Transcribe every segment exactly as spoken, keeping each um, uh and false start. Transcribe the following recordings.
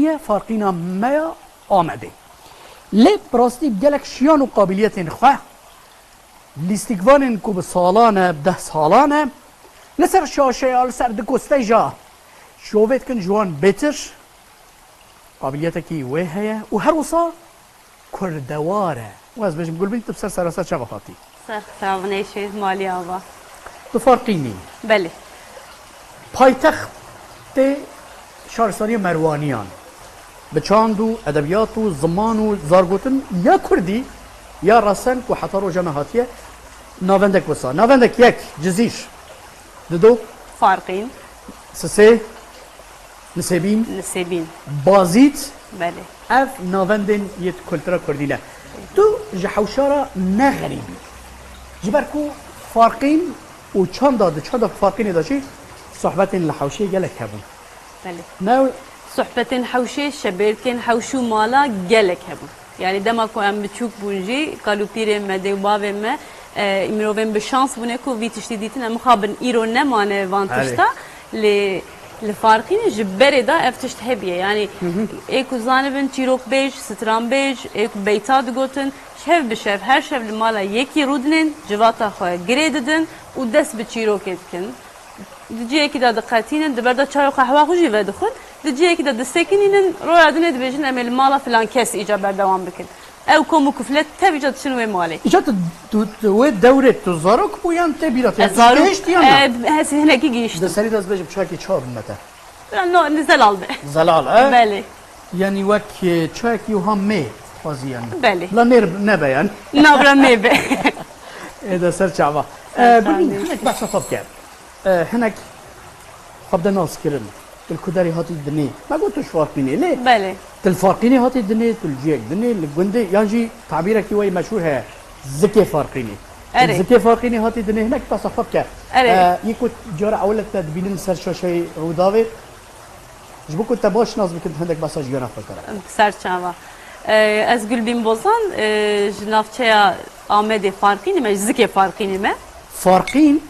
ye farqîna me ya Amedê. Lê bi rastî bi gelek şiyan û qabiliyetên xwe, lîstikvanên ku bi salan e, bi deh salan e, li ser şaşeya, li ser dikosteja şovê dikin ji wan bêtir qabiliyetekî wê heye û her wisa kurdewar e. Û ez bêjim Gulbîn, tu bi ser sera ser çava hatî? Ser xwe, çavinê şêz malî ava. Tu Farqînî. Belê. Paytextê şaristaniya Merwaniyan. Bi çand û edebiyat û ziman û zargotin ya kurdî ya resen ku heta roja me hatiye navendek wisa. Navendek yek, Cizîr. Dido. Farqîn. Sisê. Nisêbîn. Nisêbîn. Bazît. Belê. Ev navendên yê kultura kurdî ne. Tu ji hewşara ne xerîbî. Ji ber ku Farqîn û çanda di çanda Farqînê de jî sohbetên li hewşê gelek hebûn. Belê. Ne sohbetên hewşê, şebêrkên hewş û mala gelek hebûn. Yani dema ku em biçûk bûn jî, kal û pîrên me, dê û bavên me, e, mirovên bi şans bûne ku vî tiştî dîtin, em mixabin îro nemane van Erê. tişta, lê li Farqînê ji berê de ev tişt hebiye. Yani Hı hı. ê ku zanibin çîrokbêj, stranbêj, ê ku beyta digotin, şev bi şev, her şev li mala yekî rûdinên, civata xwe girê didin û dest bi çîrokê dikin. Di cihekî de diqetînin, di ber de çay û qehwa xwe jî vedixwin. Di cihekî de disekinînin, roja dinê dibêjin, "Em ê li mala filan kes îca berdewam bikin." Ew kom û kuflet tev îca diçin wê malê. Îca tu, tu, tu wê dewrê tu zarok bû yan te bîra te? Ez zarok, Gehiştiyan na? E, ez hinekî gihiştim. Di serî de ez bêjim çayekî çawa bime te? No, li zelal be. Zelal, e? Belê. Yani wek, e, çayekî wiha mê xwazî yani. Belê. La nêr nebe yani. Nabra mê be. Ê de ser çava. Ser E, çavê. Gulîn, hinek behsa xwe bike. E, hinek xwe bide naskirin. Tu li ku derê hatî dinê? Me got tu ji Farqînê lê. Belê. Tu li Farqînê hatî dinê, tu li ciyek dinê, li gundê, yan jî tabîrekî wê meşhûr heye. Zikê Farqînê. Erê. Tu li zikê Farqînê hatî dinê, hinek behsa xwe bike. Erê. E, yê ku cara ewil e te dibînin ser şaşeyê Rûdawê. Ji bo ku te baş nas bikin, hindek behsa jiyana xwe kere. Ser çava. E, ez Gulbîn Bozan, e, ji navçeya Amedê Farqînê me, ji zikê Farqînê me. Farqîn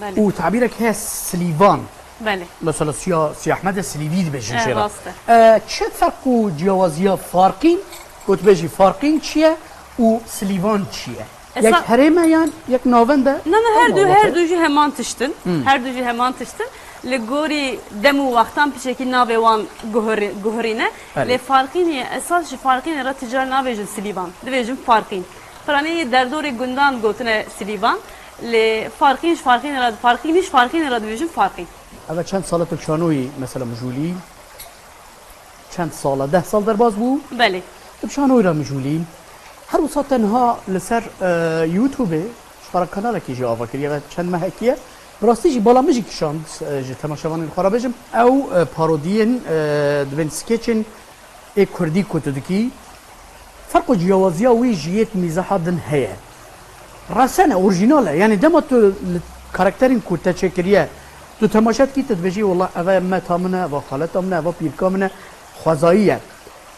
Belê. Û tabîrek heye Silîvan. Belê. Mesela Siya, Siya Ehmedê Silîvî dibêjin E, jê re. rast e. E, çi ferq û ciyawaziya Farqîn, ku dibêjî Farqîn çi ye û Silîvan çi ye? Esa- Yek herêm e yan yek navend e? Na, na, her Tamam, du, her okey. du jî heman tişt in. Hmm. Her du jî heman tişt in. Li gorî dem û wextan pişekî navê wan guhurî-, guhurîne. Belê. Lê Farqînê esas ji Farqînê re ticar nabêjin Silîvan. Dibêjin Farqîn. Piranî yê derdorê gundan gotine Silîvan. Lê Farqîn ji Farqînê re, Farqînî ji Farqînê re dibêjin Farqîn. Eve çend sal e tu bi şanoyî, mesela mijûlî? Çend sal e? Deh sal derbas bû? Belê. Tu bi şanoyî re mijûlî. Her wisa te niha li ser, e, YouTubeê ji xwe re kanalekî jî ava kiriye ve çend mehekî ye. Bi rastî jî bala min jî kişand, e, ji temaşevanên xwe re bêjim. Ew, e, parodiyên, e, dibên sketchên ê kurdî ku tu dikî, ferq û ciyawaziya wî ji yêt mîzaha din heye. Resen e, orîjînal e. Yanî dema tu li karakterên ku te çêkiriye, tu temaşe dikî, tu dibêjî, "Wela eve meta min e, eva xaleta min e, eva pîrka min e, xwezayî ye."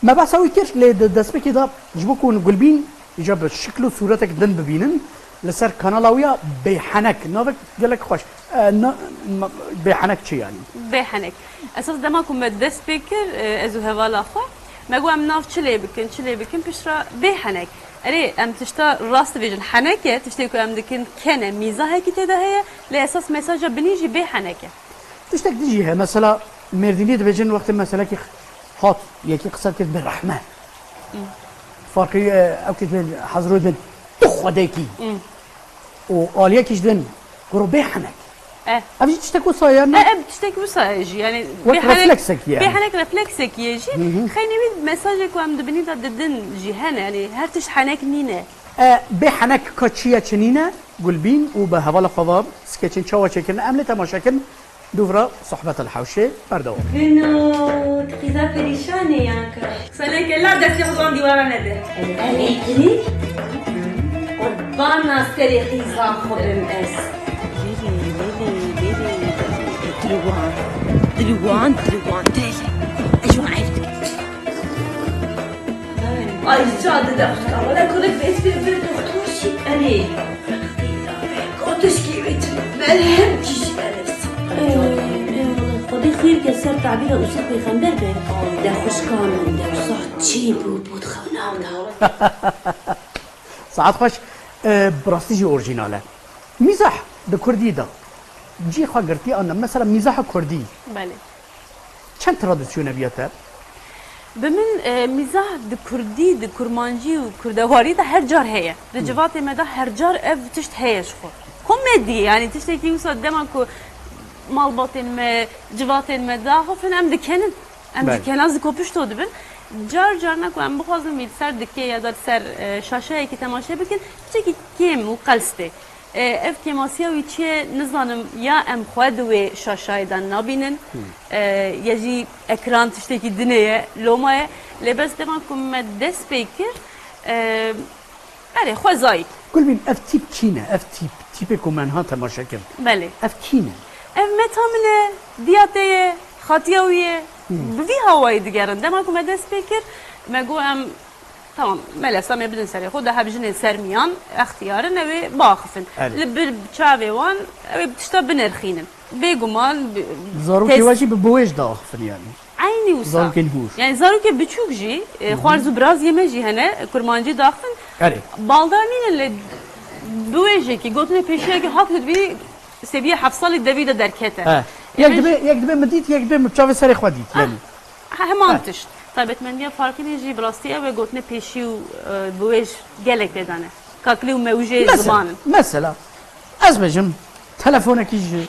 Me behsa wî kir, lê di destpêkê de ji bo ku hûn Gulbîn îca bi şikl û sûretek din bibînin, li ser kanala wî ya Bêhenek, navek gelek xweş. E, na-, ma-, Bêhenek çi yanî? Bêhenek. Esas dema ku me dest pê kir, e, ez û hevala xwe, me got, "Em nav çi lê bikin, çi lê bikin?" Piştre Bêhenek. Erê, em tişta rast dibêjin, henek e, tiştê ku em dikin ken e, mîzahekî tê de heye, lê esas mesaja binî jî Bêhenek e. Tiştek din jî heye, mesela Mêrdînî dibêjin, wextê meselekî hat, yekî qise dikir, "Bi rehme." Hmm. Farqî, e, ew kê dibên, hezro dibên, "Tu xwedekî." Hmm. Û aliyekî ji din, "Kuro bê henek." Eh. Ev jî tiştek wisa ye, ne? Eh, ev tiştek wisa ye jî. Yani Wek bê henek, refleksekî yani. Bê henek refleksekî ye jî. Hı hı. Xeynî wî mesajê ku em dibinî de didin jî hene. Yani her tişt henek nîne. E, bê henek ka çi ye çi nîne? Gulbîn û bi hevala xwe ve skeçên çawa çêkirin? Em lê temaşe kin. Dûvra sohbeta li hewşê berdewam. Bino, tu qîza perîşan e yan ka? Seneke la destê xwe van dîwara nede. Erê, erê, erê. Qurbana serê qîza xwe bim ez. Belê, belê, belê, belê. Dilwan, dilwan, dilwan, tele. Ez wan eyb dikim. Ay, ça dide xwe, wele kurek bi espê bir doktor şî. Erê. Kotişkî wî çi melhem kî ji erê. Ey, ey, wele Xwedê Kêrke ser tabîra Ûsê Pêxember be, de xwişka min dewsa çê bû, bû dixew nav da. Saet xweş, e, bi rastî jî orjînal e. Mîzah di kurdî de cî xwe girtiye an ne? Mesela mîzaha kurdî. Belê. Çend tradisyone biya te? Bi min, e, mîzah di kurdî, di kurmancî û kurdewarî de her car heye. Di Hmm. civatê me de her car ev tişt heye ji xwe. Komedî, yanî tiştekî wisa dema ku malbatên me, civatên me diaxifin, em dikenin. Em Belê. dikena zikopişto dibin. Car car ne ku em bixwazin wî li ser dikê ya da li ser, e, şaşeyekî temaşe bikin, tiştekî kêm û qels tê. E, ev kêmasiya wî çi ye, nizanim, ya em xwe di wê şaşayê de nabînin, Hmm. e, ya jî ekran tiştekî dinê ye, loma ye. Lê bes dema ku me dest pê kir, e, erê, xwezayî. Gulbîn, ev tîp kî ne? Ev tîp, tîpê ku me niha temaşe kir. Belê. Ev kî ne? Ev meta min e, diya te ye, xatiya wî ye. Hmm. Bi vî hawayî digerin. Dema ku me dest pê kir, me got em Tamam, melesa me bidin serê xwe, de hebjinên ser miyan extiyar in, ew ê biaxifin. Erê. Li bir çavê wan, ew ê tişta binirxînin. Bêguman, bi-, Zarokê tes- we jî bi biwêj diaxifin yani. Eynî wisa. Zarokên hûr. Yani zarokê biçûk jî, e, Hı hı. xwarz û biraziyê me jî hene, kurmancî diaxifin. Erê. Baldar nînin lê biwêjekî, gotinê pêşiyekî hak dibî, seviye heft salî devî de derkete. He. Yek Ême dibe, jî yek dibe min dît, yek dibe min çavê serê xwe dît, Ah, yani. he-, heman He. tişt. Taybetmendiya Farqînê jî bi rastî ew e, gotinê pêşî û, e, biwêj gelek lê dane. Kakilî û mewjê Mesela, ziman in. mesela, ez bêjim, telefonekî ji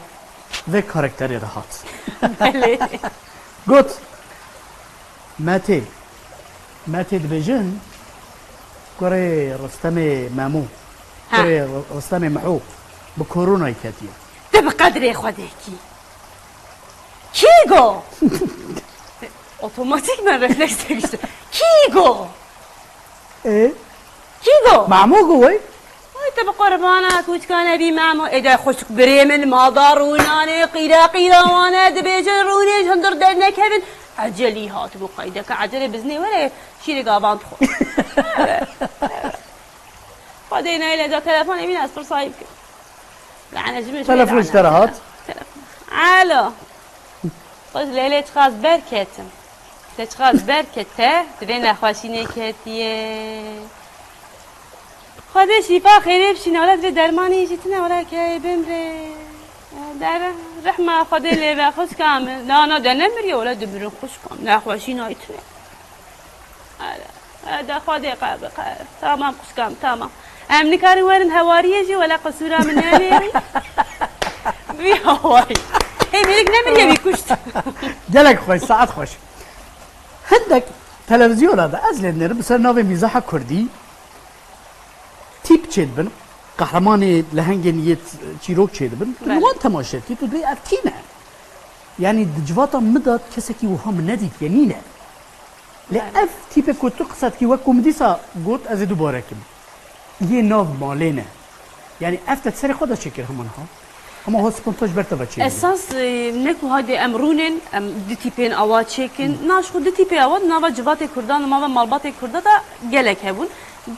vê karakterê re hat. Belê. Got, Me tê, me tê dibêjin, kurê Ristemê Memo, Ha. kurê R-, Ristemê Miho bi koronayê ketiye. Tu bi qedrê xwe de kî. Kî go? Otomatikmen refleks têgişt. Kî go? Ê? Kî go? Memo go wey? Ay, te bi qurbana kûçka nebî Memo. Ê de xwişk birê min, mada rûnanê, qîra qîra wan e, dibêjin rûnê ji hundir dernekevin. Ecelî hatibû qeydeke, ecelê biznê were, şîrê gavan dixwe. Xwedê neyle da telefonê min ez pirsayî bikim. Lane ji min Telefon ji te re hat. Telefon. Alo. Xwez lê lê çiqas berketim. Te çiqas berkete, divê nexweşî nêketiye. Xwedê şîfa xêrê bişîne, wele divê dermanî jî tune, wele key bimrê. Der rehma Xwedê lê be xwişka min. Na, na, de nemiriye, wele dimirin xwişka min. Nexweşî nayê tune. Ara, ara, Xwedê qe-, qe-, tamam xwişka min, tamam. Em nikarin werin hewariyê jî, wele qisûra min neyê wî. Wî hawayî. Hê mêrik nemiriye wî kuşt. Gelek xweş, saet xweş. Hindek televizyona de ez lê dinêrim, bi ser navê mîzaha kurdî tîp çêdibin, qehremanê lehengên yê t-, çîrok çêdibin. Tu li Belê. wan temaşe dikî, tu dibê ev kî ne? Yanî di civata min de kesekî wiha min nedîtiye, nîne. Lê Belê. ev tîpê ku tu qise dikî, wek ku min dîsa got, ez ê dubare kim. Yê nav malê ne. Yanî ev te serê xwe de çêkir hema niha. Hema ho spontan ji ber te ve çêbû. Esas, e, ne ku hadê em rûnên, em du tîpên awa çêkin. Hmm. Na ji xwe du tîpê awa di nava civatê Kurdan, di nava malbatê Kurda de gelek hebûn.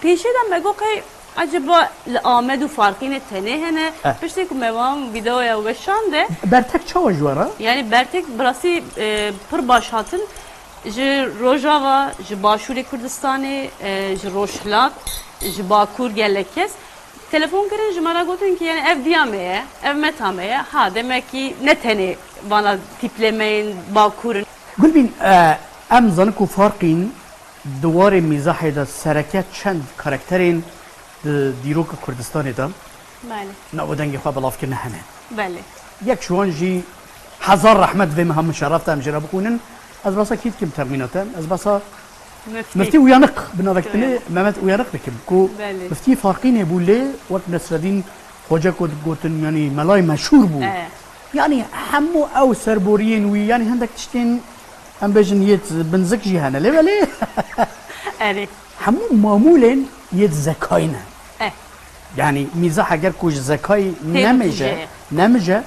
Pêşê de me got qey eceba li Amed û Farqînê tenê hene. Eh. Piştê ku me wan vîdeoya weşande. Bertek çawa ji we re? Yanî Bertek bi rastî, e, pir baş hatin. Ji Rojava, ji Başûrê Kurdistanê, e, ji Rojhilat, ji Bakur gelek kes telefon kirin, ji me re gotin ki, yani, ev diya me ye, ev meta me ye. Ha, demekî ne tenê vana tîplê me yên Bakur in. Gulbîn, e, em zanin ku Farqîn di warê mîzahê de sereke çend karakterên di dîroka Kurdistanê de Belê. nav û dengê xwe belav kirine hene. Belê. Yek ji wan jî hezar rehmet vê meha min şeref da em jê re bixwînin. Ez basa kî dikim termîna te? Ez basa Miftî. Miftî Uyanık, bi navek Miftî dinê Uyanık. Mehmet Uyanık dikim. Ku Belê. Miftî Farqînê bû lê wek Nesredîn Xoce ku digotin, yanî melayê meşhûr bû. Eh. Yanî hemû ew serboriyên wî, yanî hindek tiştên em bêjin yêt binzik jî hene. Lê belê Erê. hemû mamûlên yêt zekayî ne. Eh. Yanî mîzah eger ku ji zekayî Tê nemije, dikuje. nemije,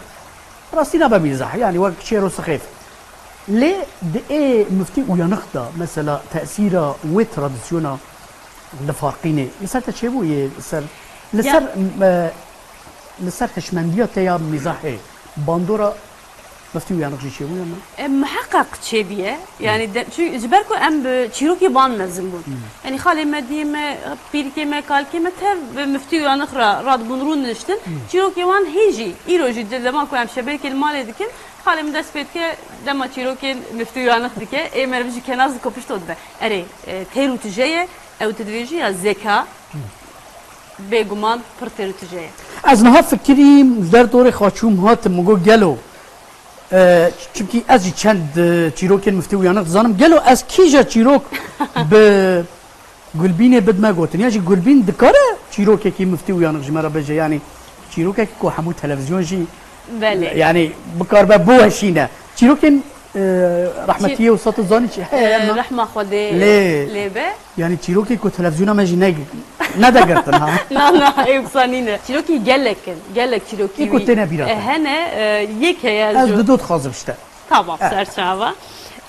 rastî nabe mîzah. Yanî wek çêro sixêf. Lê di ê Miftî Uyanık de, mesela tesîra wê tradisyona li Farqînê li ser te çêbû yê ser, li Ya. ser, e, li ser hişmendiya te ya mîzahê, bandora Miftî Uyanık jî çêbûne mi? E, miheqeq çêbûye. Yani de, çünkü ji ber ku em bi çîrokê wan mezin bûn. Hmm. Yani xalê me, diyê me, pîrikê me, kalkê me tev bi Miftî Uyanık re radibûn rûniştin. Hmm. Çîrokê wan hê jî, îro jî di dema ku em şebekê li malê dikin, xalê min dest pê dike, dema çîrokên Miftî Uyanık dike, ê meriv ji kenaz diko pişto dibe. Erê, e, têr û tije ye, ew tu dibêjî ya zeka, hmm, bêguman pir têr û tije ye. Ez niha fikirîm, ji derdorê xaçûm hatim, min got gelo, e, çimkî ez jî çend, e, çîrokên Miftî Uyanık dizanim. Gelo ez kîja çîrok bi Gulbînê bidime gotin? Ya jî Gulbîn dikare çîrokekî Miftî Uyanık ji me re bêje? Yani çîrokekî ku hemû televîzyon jî, belê, yani bikaribe biweşîne. Çîrokên, e, rehmetiyê Çî-, Usta, tu zanî çi heye, e, na? Rehma Xwedê lê, lê be. Yani çîrokê ku televîzyona me jî ne, nedegirtin ha? Na, na, ê wisa nîne. Çîrokî gelek in, gelek çîrokî Ê ku wî, têne bîra e, te? Hene, e, yek heye Ez ji di do dixwazim ji te. Tamam, eh, serçava.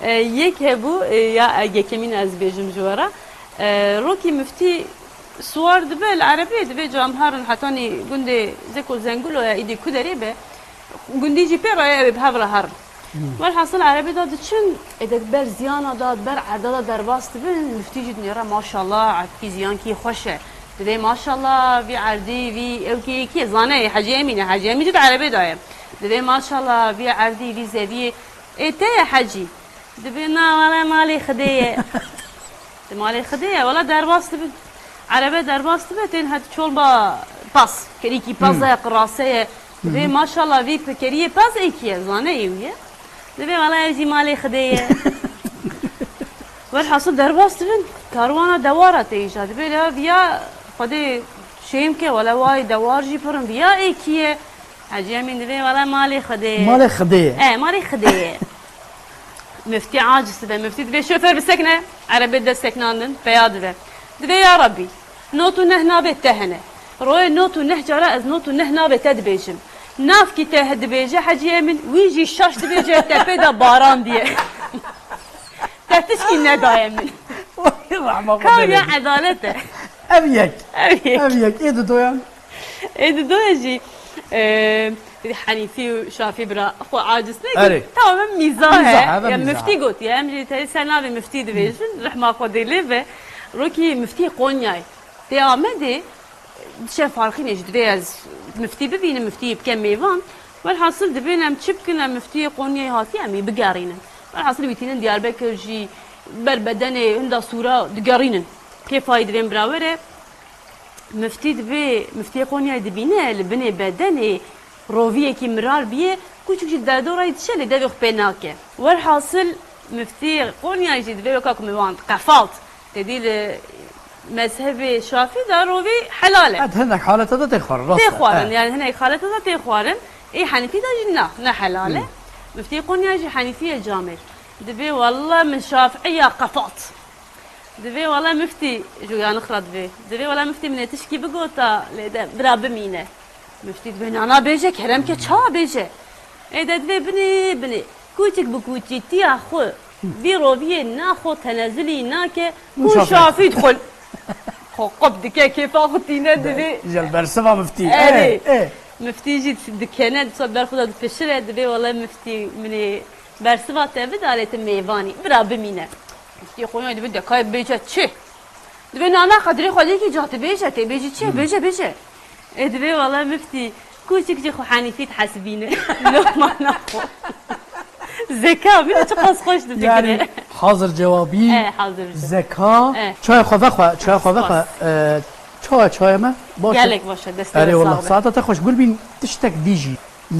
E, yek hebû, e, ya, e, yekemîn ez bêjim ji we re. E, rokî Miftî siwar dibe, li erebeyê dibe cam herin hetanî gundê Zeko Zengulo ya, îdî ku derê be. Gundî jî pê re ye, ew ê bi hev re herin. Hmm. Welhasil erebê de diçin, ê de ber ziyana de, ber erda de derbas dibin, Miftî jî dinêre, maşallah, erdkî ziyankî xweş e. Dibê maşallah, vî erdî, vî ewkî yekî ye, zane ye, Hecî Emîn e, Hecî Emîn jî di erebê de ye. Dibê maşallah, vî erdî, vî zeviyê, ê te ye Hecî? Dibê na, wele malê Xwedê ye. Di malê Xwedê ye, wele derbas dibin. Erebe derbas dibe, tên het çolba paz. Kerîkî paz, hmm, ye, qirase ye. Dibê, hmm, maşallah, vî pikeriyê paz ê kî ye, zane ê wî ye. Dibê, wele ev jî malê Xwedê ye. Welhasil derbas dibin, karwana dewara tê îja. Dibê, la viya Xwedê şêm ke, wele way dewar jî pir in, viya ê kî ye? Hecî Emîn dibê, wele malê Xwedê ye. Malê Xwedê ye. E, malê Xwedê ye. Miftî aciz dibe. Miftî dibê şofer bisekine, erebê dest seknandin, peya dibe. Dibê, ya Rabbî, not û neh navê te hene. Royê not û neh cara ez not û neh navê te dibêjim. Navkî te dibêje Hecî Emîn, wî jî şaş dibêje, te pê de baran diye. Te tişkî nedaye min. Rehma Xwedê lê be. Ka ya edalet e. Ev yek. Ev yek. Ev yek. Ê didoyan? Ê didoya jî, e, Henîfî û Şafî bira xwe aciz nekin. Erê. Tamam, em mîzah e. Mîzah e, em mîzah e. Ya Miftî gotiye, em jî te ser navê Miftî dibêjin, rehma Xwedê lê be. Rokî Miftî Qonyayê tê Amedê, dişe Farqînê jî divê ez Miftî bibînim, Miftî bike mêvan. Welhasil dibên em çi bikin, em Miftiyê Qonyayê hatiye, em ê bigerînin. Welhasil wî tînin Diyarbekir jî ber bedenê hinda sûra digerînin. Kêfa wî divên bira were. Miftî dibê, Miftiyê Qonyayê dibîne li binê bedenê roviyekî mirar bîye, kûçik jî derdora wî diçe lê devê xwe pê nake. Welhasil Miftî Qonyayê jî divê weka ku min wan qefalt. Tedî li mezhebê Şafî de rovî helal e. Ed hinek halete de tê xwarin, rast e. Tê xwarin, eh, yani hinek halete de tê xwarin. Ê Henîfî de jî na, ne helal e. Hmm. Miftî Qonyayê jî Henîfî ye camêr. Dibê welle min Şafî ya qefalt. Divê wele miftî ji uyanix re divê. Divê wele miftî min ê tişkî bigota, lê de bira bimîne. Miftî divê nana bêje, kerem ke çawa bêje. Ê de divê binê, binê. Kûçik bi kûçîtiya xwe, vî roviyê naxwe tenezulî nake, Û ku Şafî. Şafî dixwil. Xwe qop dike, kêfa xwe tîne divê. Jel bersiva miftî. Erê. Ê, ê. Miftî jî dikene, disa ber xwe de dipişire, divê wele miftî min ê bersiva te bida, lê tu mêvanî. Bira bimîne. Miftî Qonyayê dibê dekayê bêje çi? Dibê nana qedirê xwe lêkî ca dibêje, tê bêjî çi? Hmm. Bêje, bêje. Ê dibê wele miftî kûçik jî xwe Henîfî dihesibîne. Lokmana xwe. Zeka, bîne çiqas xweş difikire. Yani hazir cevabî, e, hazir cevabî. Zeka, e. Çaya xwe vexwe, çaya xwe vexwe. Spas. E, çaya, çaya me? Baş e. Gelek baş e, destê we sağ be. Erê wallah, saeta te xweş. Gulbîn, tiştek dî jî.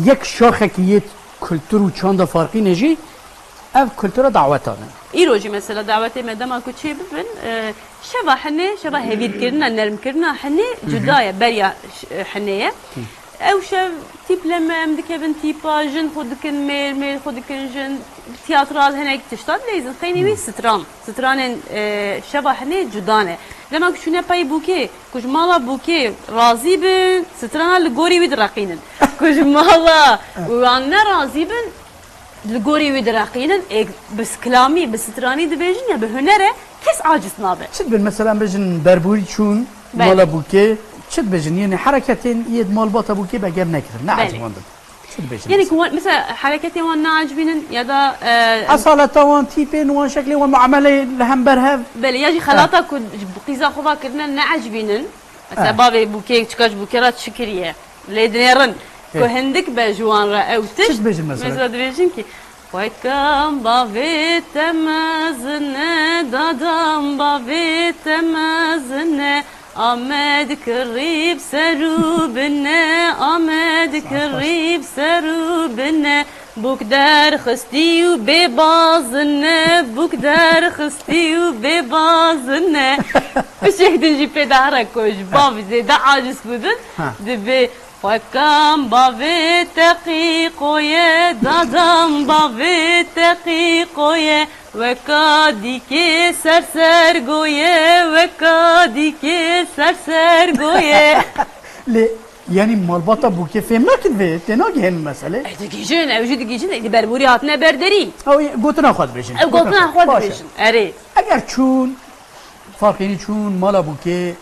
Yek şaxekî yê kultur û çanda Farqînê jî ev kultura dawetan e. Îro jî mesela dawetê me dema ku çê bibin, e, şeva hinê, şeva hevîrkirina, nermkirina hinê cuda ye, beriya ş-, e, hinê ye. Hı. Ew şev tîpleme em dikevin tîpa, jin xwe dikin mêr, mêr xwe dikin jin, tiyatral hinek tiştan leyzin. Xeynî wî stran. Stranên, e, şeva hinê cuda ne. Dema ku çûne pey bûkê, ku ji mala bûkê razî bin, strana li gorî wî direqînin. Ku ji mala wan ne razî bin, li gorî wî direqînin. Ê bi kilamî, bi stranî dibêjin ya bi hunere kes aciz nabe. Çi dibin mesela, em bêjin berborî çûn, belê, mala bûkê, çi dibêjin? Yênî hereketên yê di malbata bûkê begem nekirin, ne, belê, ecibandin. Çi dibêjin Yanî ku mesela? wan, mesela hereketê wan neecibînin ya da, e, Esaleta wan, tîpên wan, şeklê wan, muameleyê li hember hev. Belê, ya jî xelata ku ji qîza xwe va kirine neecibînin. Mesela Eh. bavê bûkê, çika ji bûkê re çi kiriye? Lê dinêrin ku Eh. hindik be ji wan re ew Çi tişt. dibêjin mesela? Mesela dibêjin ki, Xwekam bavê te mezin e, dadam bavê te mezin e, Amed kirî bi ser û bine, Amed kirî bi ser û bine, bûk derxistî û bê bazin e, bûk derxistî û bê bazin e. Pişek din jî pê de here ku ji bav zêde aciz bûdin, Ha. dibê Xwekam bavê te qîqo ye, dadam bavê te qîqo ye, weka dîkê ser sergo ye, weka dîkê ser sergo ye. Lê, yanî malbata bûkê fêm nakin vê, tê nagihên mesele. Ew digihîjin, ew jî digihîjin, ê di bermûrê hatine ber derî. Ew gotina xwe dibêjin. Ew gotina xwe Baş e. dibêjin. Erê. Eger çûn, farqînî çûn, mala bûkê,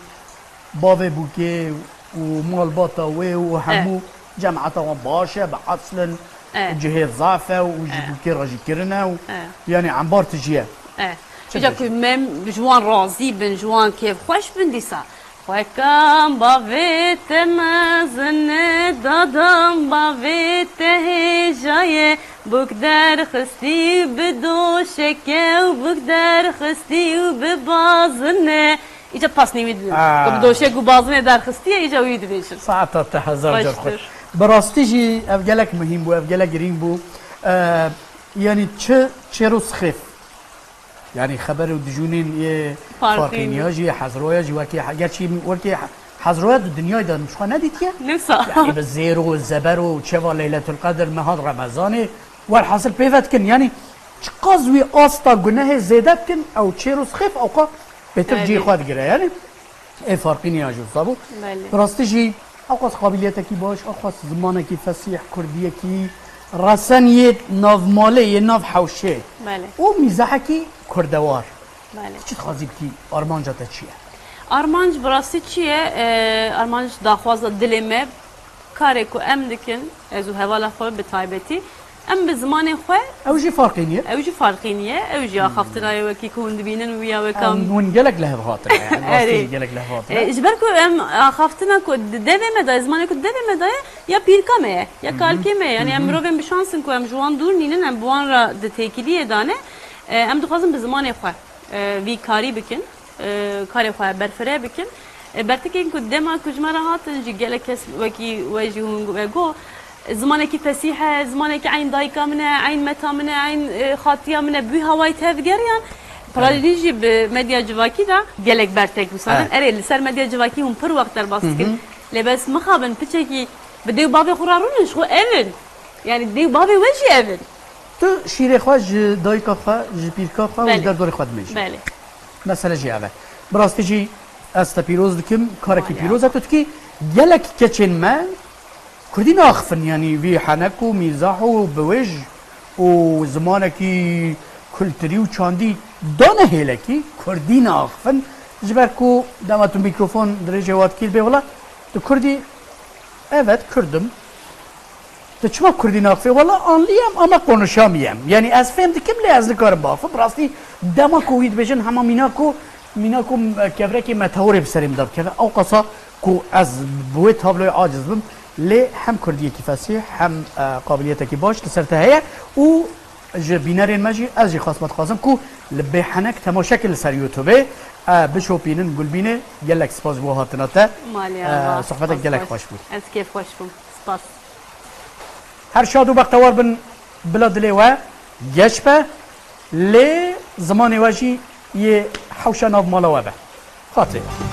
bavê bûkê û malbata wê û Eh. hemû cemaeta wan baş e, bi eslin Eh. cihê zaf e û ji Eh. bûkê re jî kirine û Eh. yanî embar tijî ye. Eh. Çi Îca dibêjin? ku mem ji wan razî bin, ji wan kêfxweş bin dîsa. Xwekam bavê te mezin e, dadam bavê te hêja ye. Bûk derxistî bi doşeke û bûk derxistî û bi bazin e. Îca pasnî wî didin. Ah. Ku bi doşek û bazinê derxistiye, îca wî dibêjin. Saeta te hezar car xweş. Xweştir. Bi rastî jî ev gelek muhîm bû, ev gelek girîng bû. Eh, yanî çi çêr û sixêf. Yanî xeber û dijûnên yê Farqîn. Farqîniya jî, Hezroya jî wekî, gerçî wekî Hezroya di dinyayê de min ji xwe nedîtiye. Nifsa. Yanî bi zêr û zeber û çeva Leyletul Qedir, meha Remezanê, welhasil pê ve dikin. Yanî çiqas wî asta gunehê zêde bikin, ew çêr û sixêf, ewqa bêtir Evet. cihê xwe digire. Yanî ê Farqîniya jî wisa bû. Belê. Bi rastî jî ewqas qabiliyetekî baş, ewqas zimanekî fesîh, kurdiyekî resen yê navmalê, yê nav hewşê Belê. û mîzahekî kurdewar. Belê. Tu çi dixwazî bikî? Armanca te çi ye? Armanc bi rastî çi ye? E, armanc daxwaza dilê me, karê ku em dikin, ez û hevala xwe bi taybetî, em bi zimanê xwe Ew jî farqî niye. Ew jî farqî niye, ew jî axaftina ye wekî ku hûn dibînin û ya weka Em hûn gelek li hev hatine, yani, rastî Erê. jî gelek li hev hatine. E, ji ber ku em axaftina ku di devê me de ye, zimanê ku di devê me de ye, ya pîrka me ye, ya Hı hı. kalkê me ye. Yani em Hı hı. mirovên bi şans in ku em ji wan dûr nînin, em bi wan re di têkiliyê de ne. E, em dixwazin bi zimanê xwe, e, vî karî bikin, e, karê xwe berfireh bikin. E, bertekên ku dema ku ji me re hatin jî gelek kes wekî we jî hûn we got, zimanekî fesîh e, zimanekî eyn dayika min e, eyn meta min e, eyn, e, xatiya min e, bi wî hawayî tevgeriyan. Paralelî jî bi medya civakî de gelek bertek wisa ne. Evet. Erê, li ser medya civakî hûn pir wext derbas Hı hı. dikin. Lê bes mixabin piçekî bi dê û bavê xwe re rûnin, ji xwe ev in. Yani dê û bavê we jî ev in. Tu şîrê xwe ji dayika xwe, ji pîrka xwe û ji Belê. derdorê xwe dimêjî. Belê. Mesele jî ev e. Bi rastî jî ez te pîroz dikim, karekî Maliya. pîroz e tu dikî. Gelek keçên me Kurdî naxifin, yanî vî henek û mîzah û biwêj û zimanekî kulturî û çandî dane hêlekî, Kurdî naxifin. Ji ber ku dema tu mîkrofon dirêjê wa dikî bê wela, tu Kurdî, evet, Kurd im. Tu çima Kurdî naxifî? Wela anliyem ama konuşamiyem. Yanî ez fêm dikim lê ez nikarim baxifim. Bi rastî dema ku wî dibêjin hema mîna ku, mîna ku, e, kevrekê meteorê bi serê min de bikeve. Ew qasa ku ez bi wê tabloyê aciz bim. Lê hem Kurdiyekî fesîh hem, e, qabiliyetekî baş li ser te heye û ji bînerên me jî ez jî xwest me dixwazim ku li bêhenek temaşe kin li ser YouTubeê, e, bişopînin Gulbînê. Gelek spas ji bo hatina te. Maliya E, Allah. sohbetek Spas gelek baş. xweş bû. Ez kêf xweş bûm. Spas. Her şad û bextewar bin, bila dilê we geş be, lê zimanê we jî yê hewşa nav mala we be. Xatirê we.